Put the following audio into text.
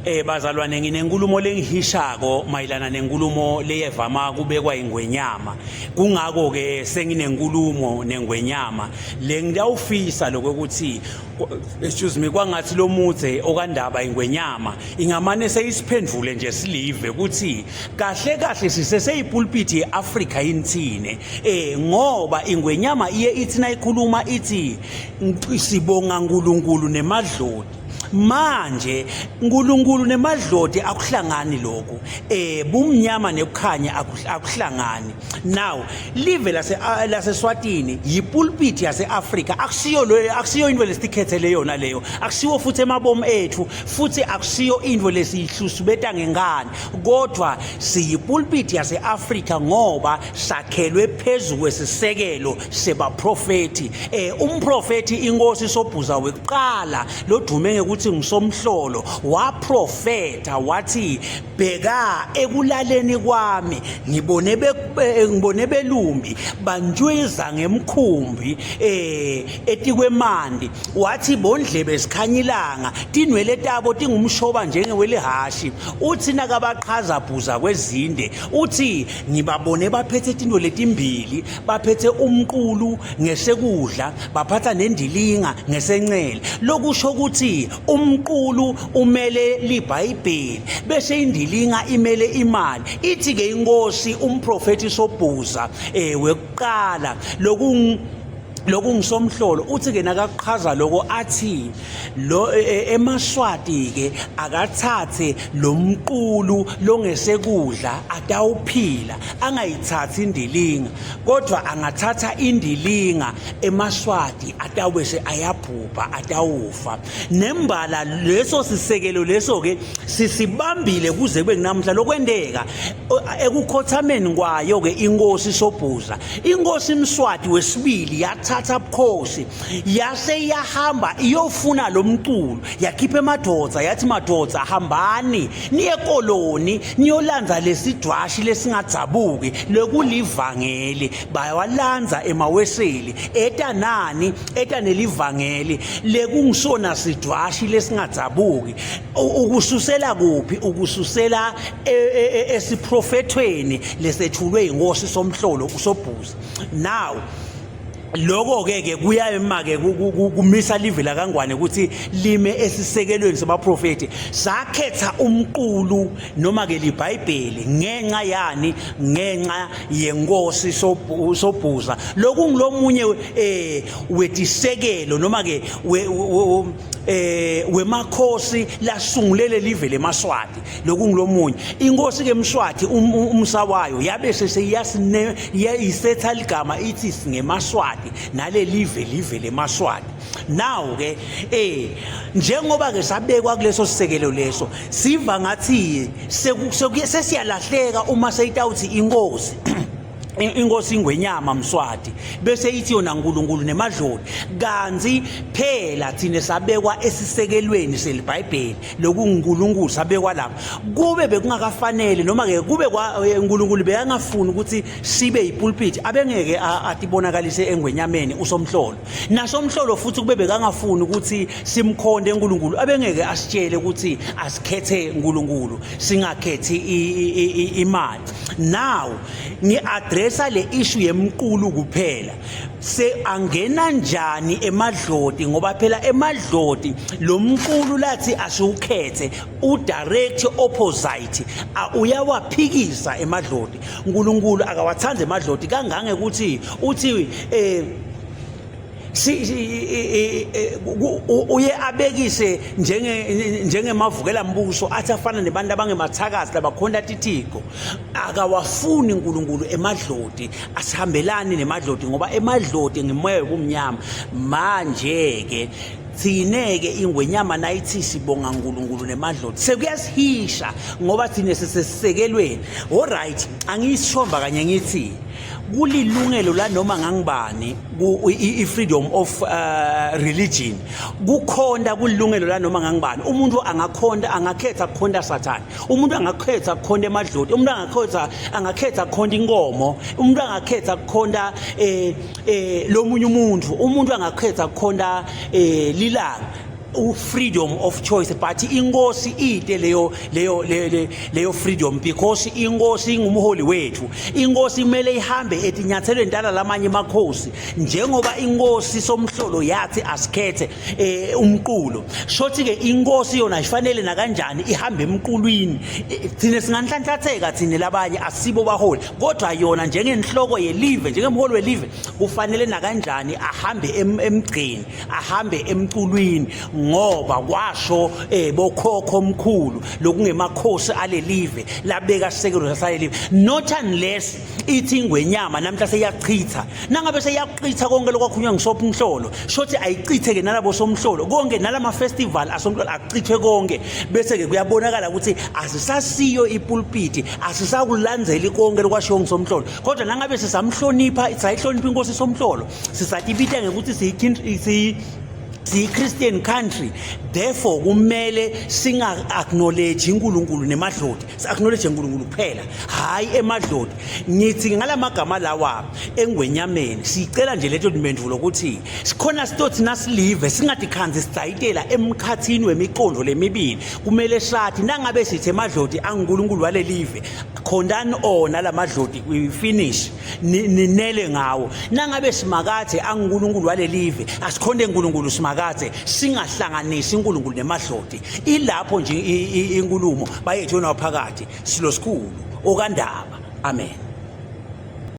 Bazalwane, nginenkulumo lengihishako mayelana nenkulumo leyevama kubekwa ingwenyama. Kungako ke senginenkulumo nengwenyama le ngiyawufisa lokuthi, excuse me, kwangathi lo mudze okandaba ingwenyama ingamane seyisiphendvule nje silive ukuthi kahle kahle siseseyipulpiti yeAfrika yini. Ngoba ingwenyama iye ithi nayikhuluma ithi sibonga uNkulunkulu nemadloti. Manje uNkulunkulu nemadloti akuhlangani lokhu, bumnyama nekukhanya akuhlangani. Now live lase laseSwatini yipulpit yaseAfrika, akusiyo lo, akusiyo into lesitikhethele yona leyo, akusiwo futhi emabomu ethu, futhi akusiyo into lesiyihlusubeta ngenkani, kodwa siyipulpit yaseAfrika ngoba sakhelwe phezu kwesisekelo sebaprofeti. Umprofeti inkosi Sobhuza wekuqala lodume ngekuthi ngusomhlolo waprofeta wathi, bheka ekulaleni kwami ngibone ngibone belumbi bantshwiza ngemkhumbi etikwemandi, wathi bondlebe zikhanyilanga, tinwele tabo tingumshoba njengewelihashi. Uthi nakabaqhaza bhuza kwezinde, uthi ngibabone baphethe tinto letimbili, baphethe umqulu ngesekudla, baphatha nendilinga ngesencele, lokusho ukuthi umqulu umele libhayibheli bese indilinga imele imali. Ithi ke inkosi umprofeti Sobhuza wekuqala lokungusomhlolo uthi ke nakaqhaza lokho athi lo emaSwati ke akathathe lomqulu longesekudla atawuphila, angayithathi indilinga, kodwa angathatha indilinga emaSwati atawese ayabhubha, atawufa. Nembala leso sisekelo leso ke sisibambile kuze kube kunamhla. Lokwenteka ekukhothameni kwayo ke inkosi Sobhuza, inkosi Mswati wesibili yathatha ubukhosi yase iyahamba iyofuna lo mculo, yakhipha emadoda, yathi madoda hambani niye koloni niyolanza lesidwashi lesingadzabuki lekulivangeli. Bayawalanza emaweseli, eta nani, eta nelivangeli lekungisona sidwashi lesingadzabuki. Ukususela kuphi? Ukususela esiprofethweni lesethulwe inkosi Somhlolo uSobhuza. Now lokho ke ke kuya ke kumisa live lakaNgwane ukuthi lime esisekelweni sabaprofeti. Sakhetha umqulu noma ke liBhayibheli ngenxa yani? Ngenxa yenkosi Sobhuza, lokungilomunye wetisekelo noma ke wemakhosi lasungulele live lemaSwati. Lokungilomunye inkosi ke Mswati umsa wayo yabe seseyasine isetha ligama ithi singemaSwati nalelive live lemaSwati. Now ke njengoba ke sabekwa kuleso sisekelo leso, siva ngathi sesiyalahleka uma seyitawuthi inkosi ingwenyama Mswati bese ithi yona uNkulunkulu nemadloti, kanti phela thina sabekwa esisekelweni seliBhayibheli lokunguNkulunkulu, sabekwa lapho. Kube bekungakafanele noma ke kube uNkulunkulu bekangafuni ukuthi sibe yipulpit, abengeke atibonakalise engwenyameni uSomhlolo. NaSomhlolo futhi kube bekangafuni ukuthi simkhonde uNkulunkulu, abengeke asitshele ukuthi asikhethe uNkulunkulu singakhethi imali. Now ngi-addressa le issue yemqulu kuphela, se angena njani emadloti? Ngoba phela emadloti lo mqulu lathi asiwukhethe u-direct opposite, uyawaphikisa emadloti. uNkulunkulu akawathanda emadloti kangangekuthi uthi uye abekise njenge njengemavukela mbuso, athi afana nebantu abangemathakazi labakhonta tithixo. Akawafuni uNkulunkulu emadloti, asihambelani nemadloti ngoba emadloti ngimoya yobumnyama. Manje ke thine ke ingwenyama nayithi sibonga uNkulunkulu nemadloti, sekuyasihisha ngoba thine sisesisekelweni. Alright, angiyisishomba kanye ngithi kulilungelo lanoma ngangibani i-freedom of religion, kukhonta kulilungelo lanoma ngangibani. Umuntu angakhonta, angakhetha kukhonta Sathane, umuntu angakhetha kukhonta emadloti, umuntu angakhetha kukhonta inkomo, umuntu angakhetha kukhonta lomunye umuntu, umuntu angakhetha kukhonta lilanga. Freedom of choice, but inkosi ite leyo leyo leyo freedom, because inkosi ingumholi wethu. Inkosi kumele ihambe etinyathelweni tala lamanye amakhosi, njengoba inkosi Somhlolo yathi asikhethe umqulo. Shothi ke inkosi yona ifanele nakanjani ihambe emqulwini. Thina singanhlanhlatheka, thina labanye asibo baholi, kodwa yona njengenhloko yelive, njengemholi welive, kufanele nakanjani ahambe emgceni, ahambe emculwini, ngoba kwasho bokhokho omkhulu lokungemakhosi alelive labeka sisekelo salelive. Not unless ithi ingwenyama namhla seyachitha. Nangabe seyaqitha konke lokwakhulunywa ngisopumhlolo, shothi ayichithe ke nalabo somhlolo konke, nalama festival asomhlolo akuchithwe konke, bese ke kuyabonakala ukuthi asisasiyo ipulpiti, asisakulandzeli konke lokwashiwo ngisomhlolo. Kodwa nangabe sisamhlonipha, sayihlonipha inkosi Somhlolo, sisatibita ngekuthi siyi-Christian country, therefore kumele singa-acknowledge uNkulunkulu nemadloti, si-acknowledge uNkulunkulu kuphela, hhayi emadloti. Ngithi ngalamagama lawa engwenyameni, sicela nje leto dimendvulo ukuthi sikhona sitothi nasilive singadikhanzi sidzayitela emkhathini wemiqondo lemibili. Kumele sathi nangabe sithi emadloti anguNkulunkulu walelive, khondani ona lamadloti, we finish, ninele ngawo. Nangabe Simakathe anguNkulunkulu walelive, asikhonde uNkulunkulu Simakathe, singahlanganisi uNkulunkulu nemadloti. Ilapho nje inkulumo bayethu naphakathi silo sikhulu okandaba. Amen.